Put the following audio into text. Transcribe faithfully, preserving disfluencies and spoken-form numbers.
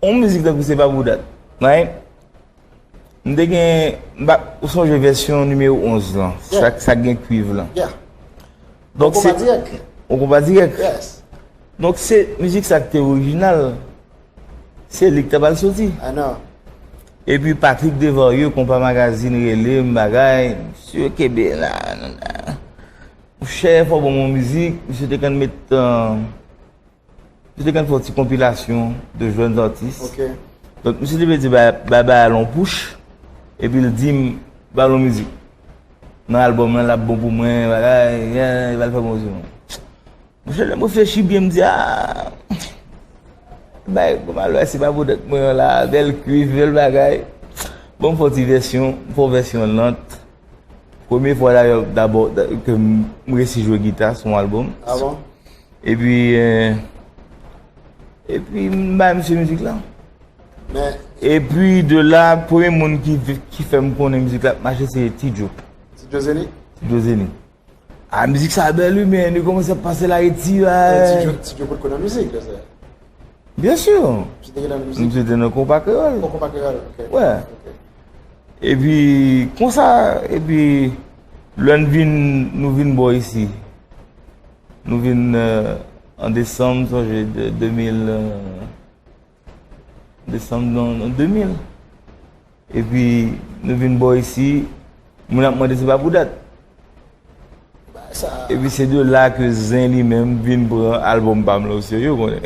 On mizik tankou Se Pa Pou Dat, right? M te gen, m pa, ou sonje vèsyon nimewo onz lan, sa, sa gen kwiv lan. Donk se, on konpa dirèk. Donk se mizik sa ki te orijinal. Se li ki ta pral soti. Epi Patrick Devarieux, Konpa Magazine, rele m, bagay, misye kenbe la, nan, nan. Monchè, fò ban m yon mizik, misye te konn met, euh, misye te konn fè yon ti konpilasyon de jeunes artistes. Donk, misye te vle di ba, ba, ba l yon push, epi l di m, ba l yon mizik. Nan albòm lan, l ap bon pou mwen, bagay, yeah, li pral fè bon pou mwen. Monchè, lè m reflechi byen, m di, ah, bay, kòman lè Se Pa Pou Dat mwen an la, bèl kwiv, bèl bagay. Bon, m fè yon ti vèsyon, m fè yon vèsyon lant. Premye fwa dayè, dabò, da- ke m resi jwe gita sou yon albòm. Epi, eh, epi m bay misye mizik la. Epi de la, premye moun ki, ki fè m konnen mizik la ap mache, se Ti Djo. Ti Djo Zeni? Ti Djo Zeni. Ah, mizik sa bèl, wi, men nou kòmanse ap pase l Ayiti, Ti Djo, Ti Djo potko nan mizik, lè sa? Byen si. Misye te nan mizik? Misye te nan konpa kreyòl. Oh, konpa kreyòl, ok. Wè. Ok. Epi, konsa, epi, lè n vin, nou vin bò isi. Nou vin, euh, an desanm, sonje, de, de mil, euh, desanm, non, non, de mil. Epi, nou vin bò isi, moun ap mande Se Pa Pou Dat. Epi, se de la ke Zen li menm vin pran albòm pa m la, ou serye, ou konnen.